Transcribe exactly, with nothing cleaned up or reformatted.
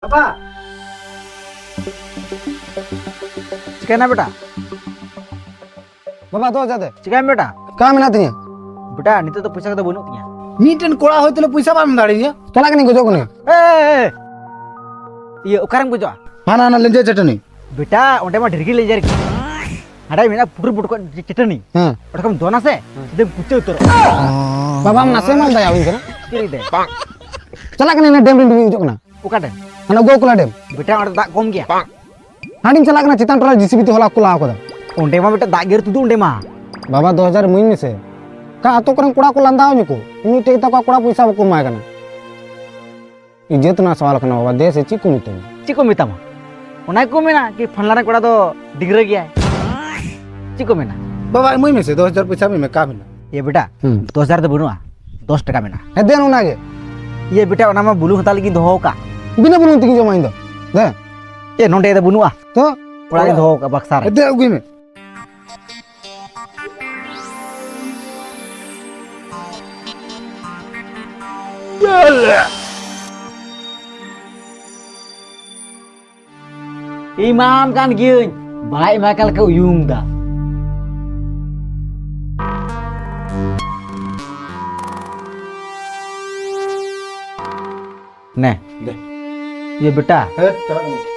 ᱵᱟᱵᱟ᱾ ᱪᱤᱠᱟᱹᱭᱮᱱᱟ ᱵᱮᱴᱟ? ᱵᱟᱵᱟ, ᱫᱚᱥ ᱦᱟᱡᱟᱨ ᱫᱮ᱾ ᱪᱤᱠᱟᱹᱭᱮᱱᱟ ᱵᱮᱴᱟ? ᱠᱟ ᱢᱮᱱᱟᱜ ᱛᱤᱧᱟᱹ? ᱵᱮᱴᱟ, ᱱᱤᱛᱚᱜ ᱫᱚ ᱯᱚᱭᱥᱟ ᱠᱚᱫᱚ ᱵᱟᱹᱱᱩᱜ ᱛᱤᱧᱟᱹ᱾ ᱢᱤᱫᱴᱮᱱ ᱠᱚᱲᱟ ᱦᱚᱭᱛᱳ ᱞᱮ ᱯᱚᱭᱥᱟ ᱵᱟᱢ ᱮᱢ ᱫᱟᱲᱮᱭᱟᱹᱧᱟ᱾ ᱪᱟᱞᱟᱜ ᱠᱟᱹᱱᱟᱹᱧ, ᱜᱚᱡᱚᱜ ᱠᱟᱹᱱᱟᱹᱧ᱾ ᱮ, ᱮ, ᱮ᱾ ᱤᱭᱟᱹ, ᱚᱠᱟᱨᱮᱢ ᱜᱚᱡᱚᱜᱼᱟ? ᱦᱟᱱᱟ, ᱦᱟᱱᱟ ᱞᱮᱸᱡᱮᱨ ᱪᱟᱹᱴᱟᱹᱱᱤ᱾ ᱵᱮᱴᱟ, ᱚᱸᱰᱮ ᱢᱟ ᱰᱷᱮᱨ ᱜᱮ ᱞᱮᱸᱡᱮᱨ ᱜᱮᱭᱟ᱾ ᱦᱟᱸᱰᱮ ᱢᱮᱱᱟᱜᱼᱟ ᱯᱩᱴᱩᱨ ᱯᱩᱴᱩᱨ ᱠᱚ ᱪᱟᱹᱴᱟᱹᱱᱤ᱾ ᱦᱮᱸ᱾ ᱚᱸᱰᱮ ᱠᱷᱚᱱ ᱫᱚᱱᱟ ᱥᱮ, ᱦᱮᱸ᱾ ᱥᱤᱫᱷᱟᱹᱢ ᱠᱩᱪᱟᱹ ᱩᱛᱟᱹᱨᱚᱜᱼᱟ᱾ ᱵᱟᱵᱟᱢ ᱱᱟᱥᱮ ᱢᱟᱢ ᱫᱟᱭᱟᱣᱟᱹᱧ ᱠᱟᱱᱟ᱾ ᱪᱮᱫ ᱞᱟᱹᱭ ᱫᱟᱭ? ᱪᱟᱞᱟᱜ ᱠᱟᱹᱱᱟᱹᱧ, ᱚᱱᱟ ᱰᱮᱢ ᱨᱮᱧ ᱰᱩᱵᱩᱡ ᱚᱪᱚᱜ ᱠᱟᱱᱟ᱾ ᱚᱠᱟ ᱰᱮᱢ? ᱦᱟᱱᱟ ᱜᱳᱠᱩᱞᱟ ᱰᱮᱢ᱾ ᱵᱮᱴᱟ, ᱚᱸᱰᱮ ᱫᱟᱜ ᱠᱚᱢ ᱜᱮᱭᱟ᱾ ᱦᱟᱸᱰᱮᱧ ᱪᱟᱞᱟᱜ ᱠᱟᱱᱟ, ᱪᱮᱛᱟᱱ ᱴᱚᱞᱟ ᱡᱤᱥᱤᱵᱤ ᱛᱮ ᱦᱚᱞᱟ ᱠᱚ ᱞᱟᱦᱟ ᱠᱟᱫᱟ᱾ ᱚᱸᱰᱮ ᱢᱟ ᱵᱮᱴᱟ ᱫᱟᱜ ᱜᱮᱨ ᱛᱩᱫᱩᱜ ᱚᱸᱰᱮ ᱢᱟ᱾ ᱵᱟᱵᱟ, ᱫᱚᱥ ᱦᱟᱡᱟᱨ ᱤᱢᱟᱹᱧ ᱢᱮᱥᱮ᱾ ᱚᱠᱟ ᱟᱛᱳ ᱠᱚᱨᱮᱱ ᱠᱚᱲᱟ ᱠᱚ ᱞᱟᱸᱫᱟᱣᱟᱹᱧᱟᱹ ᱠᱚ, ᱢᱤᱫᱴᱮᱡ ᱛᱟᱠᱚ ᱠᱚᱲᱟ ᱯᱚᱭᱥᱟ ᱵᱟᱠᱚ ᱮᱢᱟᱭ ᱠᱟᱱᱟ᱾ ᱤᱡᱽᱡᱚᱛ ᱨᱮᱱᱟᱜ ᱥᱟᱣᱟᱞ ᱠᱟᱱᱟ ᱵᱟᱵᱟ, ᱫᱮ ᱥᱮ ᱪᱮᱫ ᱠᱚ ᱢᱮᱛᱟᱹᱧᱟ? ᱪᱮᱫ ᱠᱚ ᱢᱮᱛᱟᱢᱟ? ᱚᱱᱟ ᱜᱮᱠᱚ ᱢᱮᱱᱟ ᱠᱤ ᱯᱷᱟᱞᱱᱟ ᱨᱮᱱ ᱠᱚᱲᱟ ᱫᱚ ᱰᱤᱜᱽᱨᱟᱹ ᱜᱮᱭᱟᱭ᱾ ᱪᱮᱫ ᱠᱚ ᱢᱮᱱᱟ? ᱵᱟᱵᱟ, ᱤᱢᱟᱹᱧ ᱢᱮᱥᱮ, ᱫᱚᱥ ᱦᱟᱡᱟᱨ ᱯᱚᱭᱥᱟ ᱤᱢᱟᱹᱧ ᱢᱮ, ᱠᱟ ᱢᱮᱱᱟᱜᱼᱟ? ᱮ ᱵᱮᱴᱟ, ᱦᱩᱸ᱾ ᱫᱚᱥ ᱦᱟᱡᱟᱨ ᱫᱚ ᱵᱟᱹᱱᱩᱜᱼᱟ, ᱫᱚᱥ ᱴᱟᱠᱟ ᱢᱮᱱᱟᱜᱼᱟ᱾ ᱦᱮᱸ, ᱫᱮᱱ ᱚᱱᱟᱜᱮ᱾ ᱤᱭᱟᱹ ᱵᱮᱴᱟ, ᱚᱱᱟ ᱢᱟ ᱵᱩᱞᱩᱝ ᱦᱟᱛᱟᱣ ᱞᱟᱹᱜᱤᱫ ᱫᱚᱦᱚ ᱟᱠᱟᱫ᱾ ᱵᱤᱱᱟᱹ ᱵᱩᱞᱩᱝ ᱛᱮᱜᱮ ᱡᱚᱢᱟᱧ ᱫᱚ᱾ ᱫᱮ᱾ ᱮ, ᱱᱚᱸᱰᱮ ᱫᱚ ᱵᱟᱹᱱᱩᱜᱼᱟ᱾ ᱛᱚ? ᱚᱲᱟᱜ ᱨᱤᱧ ᱫᱚᱦᱚ ᱟᱠᱟᱫ ᱵᱟᱠᱥᱟ ᱨᱮ᱾ ᱫᱮ, ᱟᱹᱜᱩᱭ ᱢᱮ᱾ ᱮᱢᱟᱢ ᱠᱟᱱ ᱜᱤᱭᱟᱹᱧ, ᱵᱟᱭ ᱮᱢᱟ ᱠᱟᱱ ᱞᱮᱠᱟ ᱩᱭᱩᱝ ᱫᱟ᱾ ᱱᱮ᱾ ᱫᱮ᱾ ᱤᱭᱟᱹ ᱵᱮᱴᱟ᱾ ᱦᱮᱸ, ᱪᱟᱞᱟᱜ ᱠᱟᱹᱱᱟᱹᱧ᱾